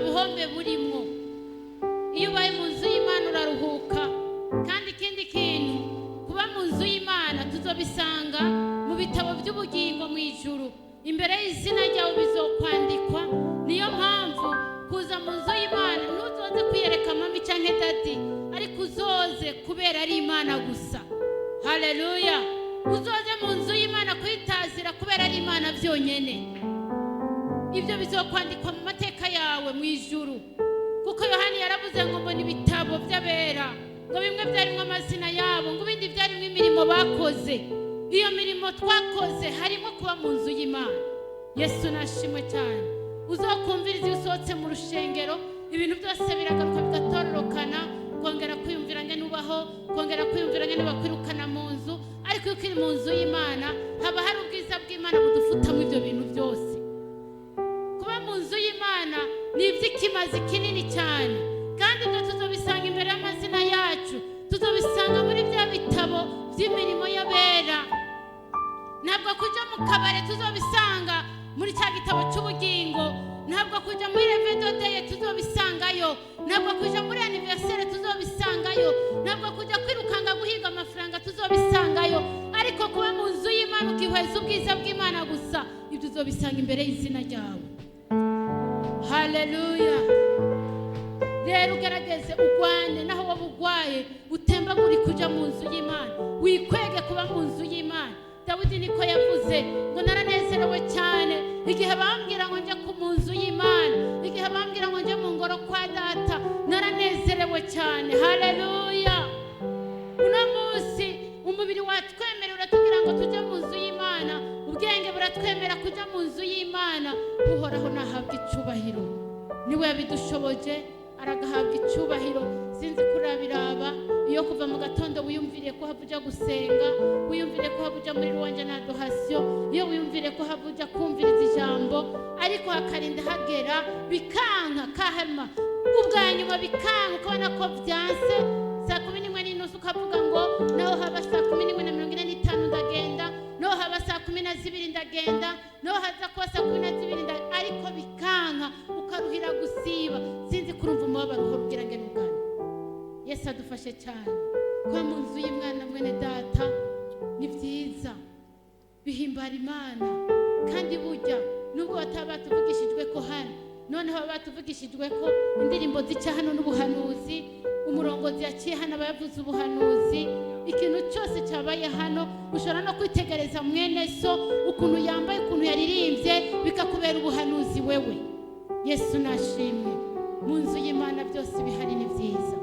Buhombe burimwo. Iyo ubaye mu nzu y'Imana uraruhuka. Kandi ikindi kintu, kuba mu nzu y'Imana tuzobisanga mu bitabo by'ubugingo mu ijuru, imbere y'izina ryawe bizokwandikwa. Niyo mpamvu kuza mu nzu y'Imana, ntuzoze kwiyereka mami cyangwa daddy, ariko uzoze kubera ari Imana gusa. Haleluya! Uzoze mu nzu y'Imana kuyitazira kubera ari Imana byonyine. Ibyo bizokwandikwa mu mateka yawe mu ijuru, kuko Yohani yaravuze ngo: "Mbona ibitabo by'abera," ngo bimwe byarimo amazina yabo, ngo ibindi byarimo imirimo bakoze. Iyo mirimo twakoze harimo kuba mu nzu y'Imana. Yesu nashimwe cyane. Uzokumviriza, iyo usohotse mu rushengero ibintu byose biragaruka bigatororokana, kongera kwiyumvira ngene ubaho, kongera kwiyumvira ngene bakwirukana mu nzu. Ariko iyo ukiri mu nzu y'Imana haba hari ubwiza bw'Imana budufutamo ibyo bintu byose. Kuba mu nzu y'Imana ni iby'ikimazi kinini cyane, kandi ibyo tuzobisanga imbere y'amazina yacu, tuzobisanga muri bya bitabo by'imirimo y'abera. Ntabwo kujya mu kabari tuzobisanga muri cya gitabo cy'ubugingo, ntabwo kujya muri levée de deuil tuzobisangayo, ntabwo kujya muri anniversaire tuzobisangayo, ntabwo kujya kwirukanga guhiga amafaranga tuzobisangayo. Ariko kuba mu nzu y'Imana ukihweza ubwiza bw'Imana gusa, ibyo uzobisanga imbere y'izina ryawe. Haleluya! Rero ugerageze urwane, naho waba urwaye utembagurike ujya mu nzu y'Imana, wikwege kuba mu nzu y'Imana. Dawidi niko yavuze ngo: "Naranezerewe cyane igihe bambwira ngo njye ku mu nzu y'Imana, igihe bambwira ngo njye mu ngoro kwa Data, naranezerewe cyane." Haleluya! Uno munsi umubiri watwemerera, uratubwira ngo tujye mu nzu y'Imana, ubwenge buratwemera kujya mu nzu y'Imana. Uhoraho nahabwa icyubahiro, niwe yabidushoboje, aragahabwa icyubahiro. Sinzi kurabiraba, iyo kuva mu gatondo wiyumviriye ko hava ujya gusenga, wiyumviriye ko hava ujya muri louange na adoration, iyo wiyumviriye ko hava ujya kumviriza ijambo, ariko hakarinda hagera bikanka, kahema ubwa nyuma bikanka, ukabona ko byanse, saa 11:30 ukavuga ngo: "Naho haba saa 11:45 ndagenda, naho haba saa 12 ndagenda, naho haza kuba saa 12, ariko bikanka, ukaruhira gusiba. Sinzi kurumva umubabaro uhora ugira ngo nugane. Yesu adufashe cyane. Kuba mu nzu y'Imana, mwene data, ni byiza, bihimbara Imana. Kandi burya nubwo bataba batuvugishijwe ko hano, noneho baba batuvugishijwe ko indirimbo zica hano n'ubuhanuzi, umurongozi yaciye hano aba yavuze ubuhanuzi. Ikintu cyose cyabaye hano, ushobora no kwitegereza mwene so ukuntu yambaye, ukuntu yaririmbye, bikakubera ubuhanuzi wewe. Yesu nashimwe. Mu nzu y'Imana byose bihari ni byiza.